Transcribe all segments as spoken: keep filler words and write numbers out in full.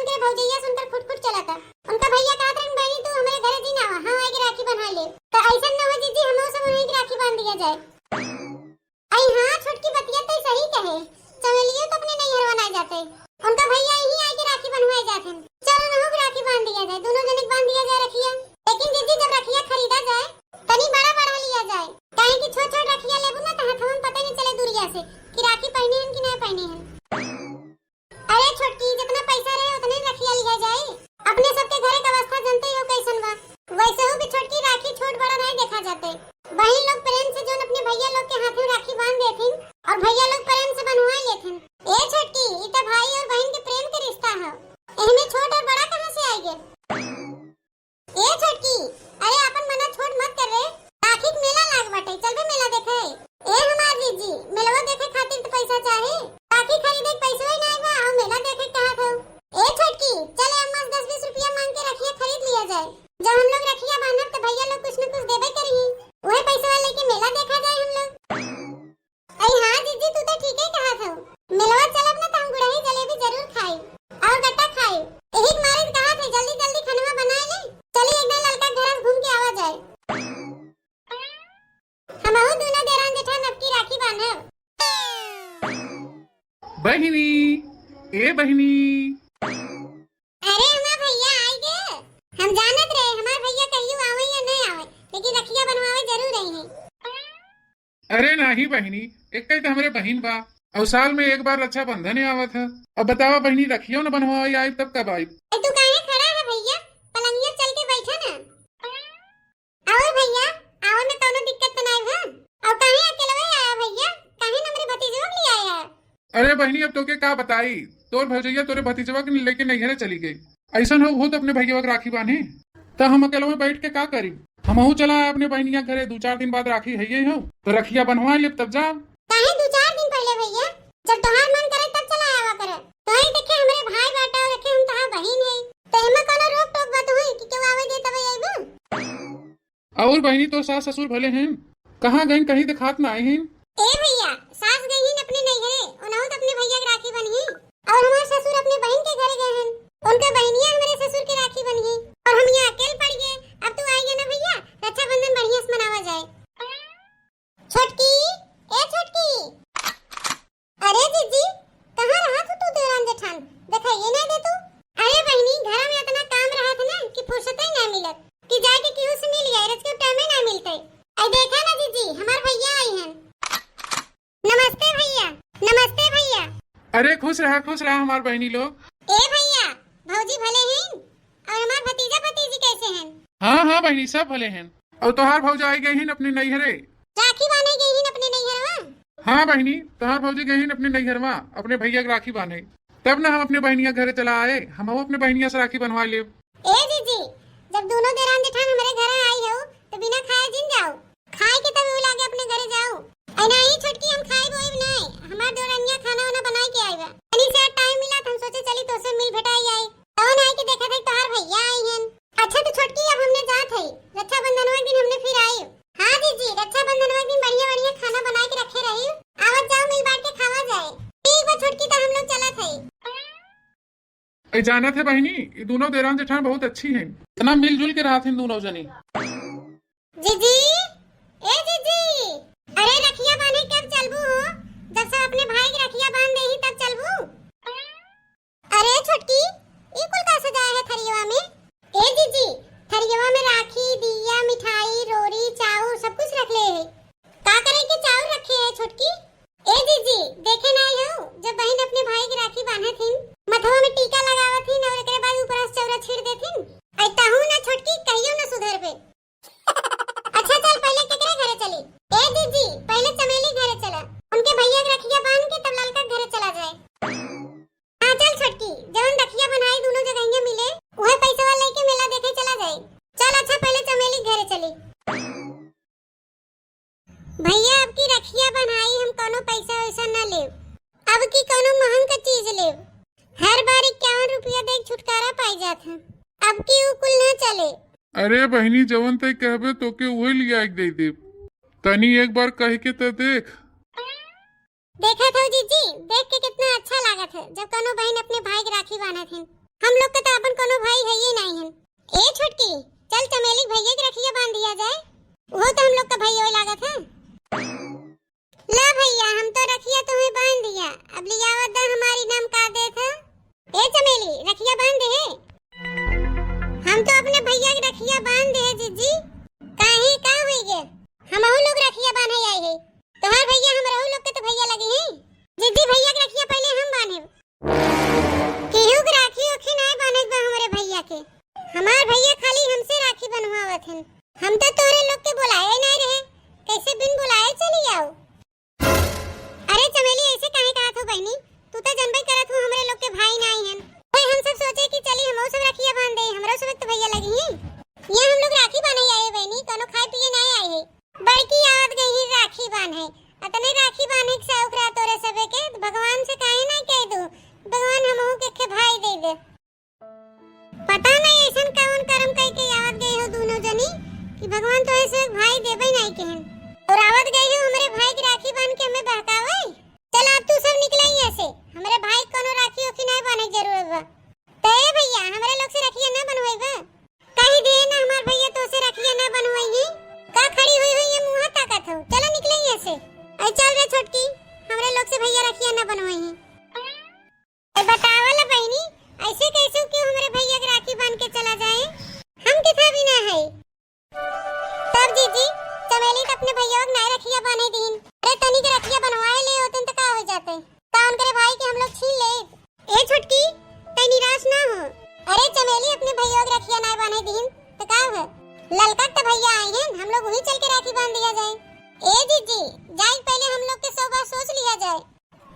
उनके भौजैया सुनकर खुट खुट चला था। उनका भैया कहत रहन, "बहिनी, तू हमरे घरे जिन आवा, हम आइके राखी बन्हा लेब।" त अइसन न हो जीजी, हमहू सब वहीं के राखी बांध दिया जाए। अई हाँ, छोटकी बतिया त सही कहे, चमेलियो त अपने नैहरवा नाई जाते। उनका भैया यहीं आइके राखी बन्हवाए जात हन। चल, उनहू के राखी बांध दिया जाए, दुनो जने के बांध दिया जाए रखिया। लेकिन जीजी, जब रखिया खरीदा जाए, तनी बड़ा बड़ा लिया जाए, काहे कि छोट छोट रखिया लेबू ना, त हथवा में पता नहीं चले दूरिया से कि राखी पहिने हन कि ना पहिने हन। अरे छोटकी, जितना पैसा रहे, उतने रखिया लिया जाए। अपने सबके घरे के अवस्था जानते हो कैसन बा। वैसे भी छोटकी, राखी छोट बड़ा नहीं देखा जाते। बहिन लोग प्रेम से जोन अपने भैया लोग के हाथ में राखी बांध देथिन और भैया लोग प्रेम से बंधवा लेथिन। ए छोटकी, ई त भाई और बहिन के प्रेम के रिश्ता ह। एहमे छोट और बड़ा कहाँ से आइगे? ए छोटकी, अरे आपन मना छोट मत कर रे। राखी के मेला लाग बाटे, चलबे मेला देखे? ए हमार जीजी, मेलवा देखे खातिर त पैसा चाही, राखी खरीदे के पैसवा ही नाई बा, अउ मेला देखे के कहत हऊ। ए छोटकी, चले अम्मा से दस बीस रुपया मांग के रखिया खरीद लिया जाए। जब हम लोग रखिया बांधब त भैया लोग कुछ न कुछ देबे करिही, उहे पैसवा लेके मेला देखा जाए हम लोग। अई हाँ जीजी, तू त ठीके कहत हऊ। मेलवा चलब ना त हम गुड़ही जलेबी जरूर खाई और गट्टा खाई। एही के मारे त कहत है जल्दी जल्दी खनवा बनाए ले। चली एक दिन ललका घर से घूम के आवा जाए। हमहू दुनो देरान जेठान अब की राखी बांधब। बहिनी, ए बहिनी। अरे हमार भैया आई गे। हम जानत रहे हमार भैया कहियो आवे या नहीं आवे, लेकिन रखिया बनवावे जरूर आई हैं। अरे नाही बहिनी, एक ही तो हमरे बहिन बा, और साल में एक बार रक्षाबंधन ही आवत है। अब बतावा बहिनी, रखियो न बनवावे आई तब कब आई? ए, तू काहे खड़ा है भैया? पलंगिया चल के बैठा ना। और भैया, आवे में कौनो दिक्कत तो नहीं है? और काहे अकेलवे आया भैया? काहे न हमरे भतीजवा के लिए आया? अरे बहिनी, अब तोके का बताई, तोर भौजैया तोरे भतीजवा के लेके नैहरे चली गई। ऐसन हो, वो तो अपने भैया के राखी बांधे, त हम अकेलवे बैठ के का करी? हमहू चला अपने बहिनिया घरे, दू चार दिन बाद राखी है ये हो, तो रखिया बनवा लेब तब जा। काहे दू चार दिन पहले भैया, जब तोहार मन करे तब चला आवा करे। तोहरे देखे हमरे भाई बाटा और देखे हम तोहार बहिन है, तो एमा कोनो रोक टोक बा तोहे कि केहू आवे दे तबे अइबू? और बहिनी, तो सास ससुर भले हैं, कहाँ गइन, कहीं दिखात ना आए हैं? ए भैया, सास गई हैं अपने नैहरे, उनहू तो अपने भैया के राखी बनी है, और हमार ससुर अपने बहिन के घरे गए हैं, उनका बहिनिया हमरे ससुर के राखी बनी है, और हम यहाँ अकेल पड़ गए। अब तू आई गया ना भैया, रक्षाबंधन बढ़िया से मनावा जाए। छोटकी, ए छोटकी। अरे जीजी, कहाँ रहत हो तू देवरान जेठान? देखाइए ना दे तू। अरे बहिनी, घर में इतना काम रहत है ना कि फुर्सत ही ना मिलत कि जाके केहू से मिल आए, रोज के टाइम ही ना मिलते। आई देखा ना जीजी, हमार भैया आई हैं। नमस्ते भैया, नमस्ते भैया। अरे खुश रहा, खुश रहा हमार बहिनी लोग। ए भैया, भौजी भले हैं? और हमार भतीजा भतीजी कैसे हैं? हाँ, हाँ बहिनी, सब भले हैं। और तोहार भौजा आई गई हैं अपने नैहरे। राखी बांधे गई हैं अपने नैहरवा? हाँ बहिनी, तोहार भौजी गई हैं अपने नैहरवा, अपने भैया के राखी बांधे। तब ना हम अपने बहिनिया घरे चला आए, हमहू अपने बहिनिया से राखी बनवा लेब। ए जीजी, जब दोनों देरान जेठान हमरे घरे आई हो, तो बिना खाए जिन जाओ। खाए के तब ऊ लागे अपने घरे जाओ। ऐ नाही छोटकी, हम खाइब ओइब नाय, हमार देवरनिया खाना वाना बनाए के आई बा। तनी से टाइम मिला त हम सोचे चली तोसे मिल भेटाई आई। तवन आई के देखत है तोहार भैया आई हन। अच्छा तो छोटकी, अब हमने जात है, रक्षाबंधनवा के दिन हमने फिर आई। हाँ जीजी, रक्षाबंधनवा के दिन बढ़िया बढ़िया खाना बनाए के रखे रही, आवत जाओ मिल बांट के खावा जाए। ठीक बा छोटकी, तो हम लोग चलत है। ए, जानत है बहिनी, ई दोनों देरान जेठान बहुत अच्छी हैं, इतना मिलजुल के रहत हैं दोनों जनी। जीजी, ए जीजी, अरे रखिया बांधे कब चलबू हो? जब सब अपने भाई के रखिया बांध देही तब चलबू। अरे छोटकी, ई कुल का सजाया है थरियवा में? ए जीजी, थरियवा में राखी, दिया, मिठाई, रोरी, चाउर सब कुछ रख ले है। का करे के चाउर रखे है छोटकी? ए जीजी, देखे ना आई हो, जब बहिन अपने भाई के राखी बांधत हिन, मथवा में टीका लगावत हिन और एकरे बाद ऊपर से चौरा छीड़ देत हिन। आई तहू ना छोटकी, कहियो ना सुधरबे। अच्छा चल, पहले केकरे घरे चली? ए जीजी, पहले चमेली घरे चला, उनके भैया के रखिया बांध के तब ललका के घरे चला जाए। हाँ चल छोटकी, जवन रखिया बन्हाई दोनों जगहिया मिले, उहे पैसवा लेके मेला देखे चला जाए। चल अच्छा, पहले चमेली घरे चली। भैया, अब की रखिया बन्हाई हम कौनो पैसा वैसा न लेब, अब की कौनो महंग का चीज लेब। हर बार इक्यावन रुपया दे के छुटकारा पाई जात है, अब की ऊ कुल न चले। अरे बहिनी, जवन तय कहबे तोके उहे लिया के दे देब। तनी एक बार कह के त देख। देखत हो जीजी, देख के कितना अच्छा लागत है जब कौनो बहिन अपने भाई के राखी बांधत है। हम लोग के तो अपन कोनो भाई है ही नहीं है। ए छोटकी, चल चमेली भैया के रखिया बांध दिया जाए, वो तो हम लोग का भाई होए लागत है। ला भैया, हम तो रखिया तुम्हें बांध दिया, अब लियावत दा हमारी नाम का देत है। ए चमेली, रखिया बांध दे है। हम तो अपने भैया के रखिया बांध दे है जीजी। काहे, का होई गे? हमहू लोग रखिया बांधे आए है। तोहार भैया हमरहू लोग के तो भैया लगे हैं। जीजी, भैया के रखिया पहले हम बांधे। केहू के राखी ओखी नाय बांधे बा हमरे भैया के। हमार भैया खाली हमसे राखी बनवावत हन। हम तो तोरे लोग के बुलाए नाय रहे, कैसे बिन बुलाए चली आओ? अरे चमेली, ऐसे काहे कहत हो बहनी? तू तो जनबे करत हो हमरे लोग के भाई नाय हन। भाई हम सब सोचे कि चली हमहू सब रखिया बांध दे, हमरो सब एक तो भैया लगी हैं। ये हम लोग राखी बांधे आए बहनी, कोनो खाए पिए नाय आए है। बड़की आवत गई ही राखी बांधे, अतने राखी बांधे के शौक रहा तोरे सबे के, तो भगवान से काहे ना कह दू, भगवान हमहू के खे भाई दे दे। पता नहीं ऐसन कौन कर्म कई के आवत गई हो दोनों जनी कि भगवान तो ऐसे भाई देबे नहीं कहन। और आवत गई हो हमरे भाई के राखी बांध के हमें बहकावे। चल अब तू सब निकला यहाँ से, हमरे भाई के कोनो राखी ओखी नहीं बांधे के जरूरत बा। तो ए भैया, हमरे लोग से रखिया ना बनवाई बा। कही दे ना हमार भैया तो से रखिया ना बनवाई है। का खड़ी हुई हुई ये मुँह ताकत हो? चलो निकले यहाँ से। ऐ चल रे छोटकी, हमरे लोग से भैया रखिया ना बनवाई है। ए बतावल बहनी, ऐसे कैसे क्यों हमरे भैया के राखी बांध के चला जाए? हम किथा भी ना है। तब जीजी, चमेली तो अपने भैया के नाय रखिया बांधे दीन। अरे तनी के रखिया बनवाए ले होते तो का हो जाते? का उनकरे भाई के हम लोग छीन ले? ए छोटकी, तै निराश ना हो। अरे चमेली अपने भैया के रखिया नाय बांधे दीन तो का हो? ललका तो भैया आए हैं, हम लोग वहीं चल के राखी बांध दिया जाए। ए जीजी, जाए पहले हम लोग के सौ बार सोच लिया जाए।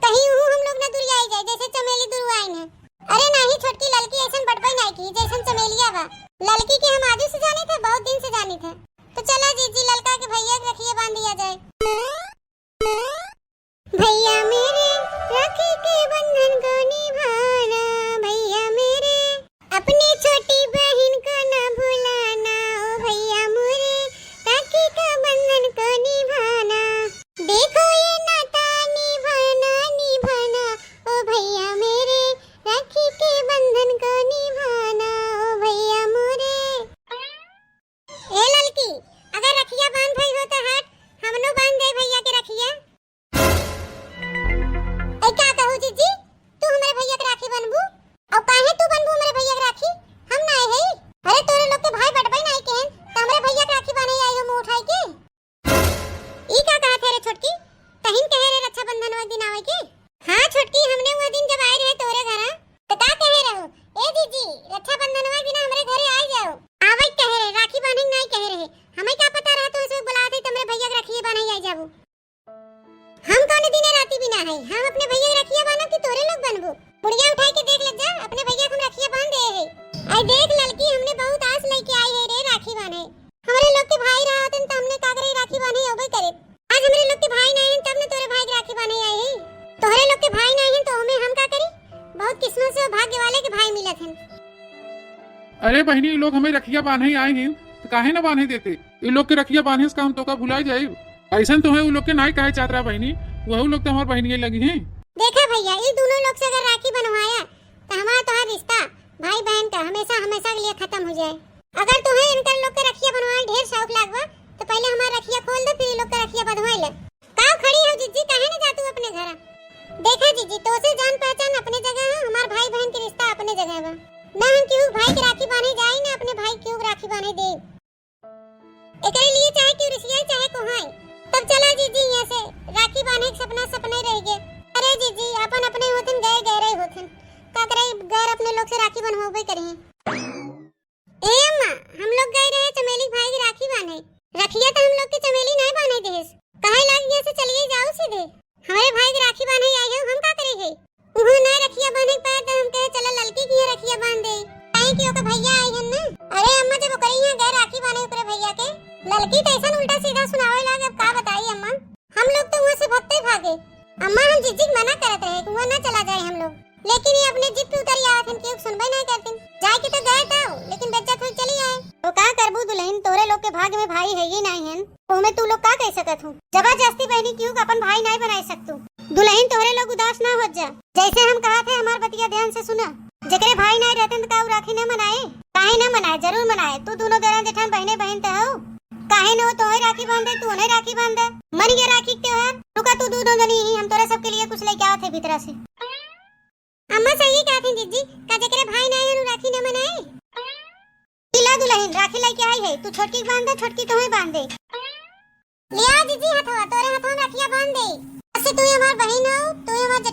कहीं ऊ हम लोग ना दुरियाई जाए, जैसे चमेली दुरुआइन है। अरे नाही छोटकी, ललकी ऐसन बटबई नाही की, जैसन चमेलिया बा। ललकी के हम आजू से जानी थे, बहुत दिन से जानी थे। तो चला जीजी, ललका के भैया के रखिए बांध दिया जाए। भैया मेरे, राखी के बंधन को निभाना, भैया मेरे। अपनी छोटी बहन को ना भुलाना, ओ भैया मोरे, राखी का बंधन को निभाना। देखो ये नाता निभाना, निभाना, ओ भैया मेरे, राखी के बंधन को निभाना, ओ भैया मोरे। ए ललकी, अगर रखिया बांध भई हो तो हट, हमनो बांध दे भैया के रखिया। ए, का कहू जीजी, तू हमरे भैया के राखी बनबू? अउ काहे तू बनबू हमरे भैया के राखी? हम ना है। अरे तोरे लोग के भाई बटबई नाही केहन, त हमरे भैया के राखी बांधे आई हो मुंह उठाई के? ई का कहत है रे छोटकी? तहिन कहे रे रक्षाबंधन वाले दिन आवे के? हाँ छोटकी, हमने वो दिन जब आए रहे तोरे घर, त का कहे रहो? ए जीजी, रक्षाबंधन वाले दिन हमरे घरे आई जाओ। आवे कहे रहे, राखी बांधे नाही कहे रहे। हमें का पता रहा तू ऐसे बुलाते, त हमरे भैया के राखी बांधे आई जाबू। हम कौने दिने राती बिना है, हम अपने भैया के रखिया बांधब कि तोरे लोग बनबो? बुढ़िया उठाई के देख ले जा, अपने भैया के हम रखिया बांध दे है। आई देख ललकी, हमने बहुत आस लेके आई है रे राखी बांधे। हमरे लोग के भाई रहा होतन त हमने का करे राखी बांधे अबे करे। आज हमरे लोग के भाई नहीं हैं तब न तोरे भाई के राखी बांधे आई है। तोहरे लोग के भाई नहीं हैं तो हमें हम का करी? बहुत किस्मत से भाग्य वाले के भाई मिलत हैं। अरे बहिनी, ई लोग हमें रखिया बांधे आए हैं, तो काहे ना बांधे देते? ई लोग के रखिया बांधे से का हम तोका भुला जाइब? ऐसन तो है, उ लोग के नाई कहे चाहत रहा बहिनी, वहू लोग तो हमार बहिनिये लगी हैं। देखा भैया, ई दोनों लोग से अगर राखी बनवाया, तो हमारा तोहार रिश्ता भाई बहन का हमेशा, हमेशा के लिए खत्म हो जाए। अगर तुम्हें इनकर लोग के रखिया बनवाए ढेर शौक लाग बा, तो पहले हमार रखिया खोल दे, फिर ई लोग के रखिया बंधवाए ले। का खड़ी हो जिज्जी, काहे न जा तू अपने घर? देखा जिज्जी, तोसे जान पहचान अपने जगह है, हमार भाई बहन के रिश्ता अपने जगह बा। ना हम केहू भाई के राखी बांधे जाई, ना अपने भाई केहू के राखी बांधे देब। एकरे लिए चाहे केहू रिसियाई, चाहे कोहाई। तब चला जिज्जी यहाँ से, राखी बांधे के सपना सपने रह गए। अरे जिज्जी, अपन अपने होथिन, गैर गैरे होथिन। का करे, गैर अपने लोग से राखी बंधवाबे करिहें। ए अम्मा, हम लोग गए रहे चमेली भाई की राखी बांधे। रखिया तो हम लोग के चमेली नहीं बांधे देस। कहे लाग यहाँ से चलिए जाओ सीधे। हमारे भाई की राखी बांधे आई हो, हम का करे है? उहाँ नहीं रखिया बांधे के पाए तो हम कहे चला ललकी की यहाँ रखिया बांध दे। काहे कि ओकर भैया आई हन ना। अरे अम्मा, जब ओकरे यहाँ गए राखी बांधे ओकरे भैया के, ललकी तो ऐसा उल्टा सीधा सुनावे लाग, अब का बताई अम्मा। हम लोग तो वहाँ से भगते भागे। अम्मा, हम जिज्जी के मना करत रहे कि वहाँ ना चला जाए हम लोग, लेकिन ये अपने जिद पे उतरी आवत हन, केहू के सुनबे नहीं करतिन। जाए के तो गए था, लेकिन बेइज्जत हुई चली आए। तो का करबू दुल्हन, तोरे लोग के भाग्य में भाई है ही नहीं हन, तो हमें तू लोग का कह सकत हूँ? जबरदस्ती बहनी केहू का अपन भाई नहीं बनाए सकतू। दुल्हन तोरे लोग उदास ना हो जा, जैसे हम कहा थे हमार बतिया ध्यान से सुना। जेकरे भाई नहीं रहते जरूर मनाए, तू दोनों देरान जेठान बहिने बहिन त हऊ। काहे न हो, तोहे राखी बांध दे, तू उन्हें राखी बांध दे। मन गया राखी के त्योहार। रुका तू दोनों जनी ही, हम तोरे सबके लिए कुछ लेके आवत है भीतरा से। अम्मा सही कहत हैं जीजी, का जेकरे भाई ना आए, राखी न मनाए। ई ला दुल्हन, राखी लेके आई है, तू छोटकी के बांध दे, छोटकी तोहे बांध दे। लिया जीजी हथवा, तोरे हथवा में रखिया बांध दे। अच्छा तू ही हमार बहिन हो, तू ही हमार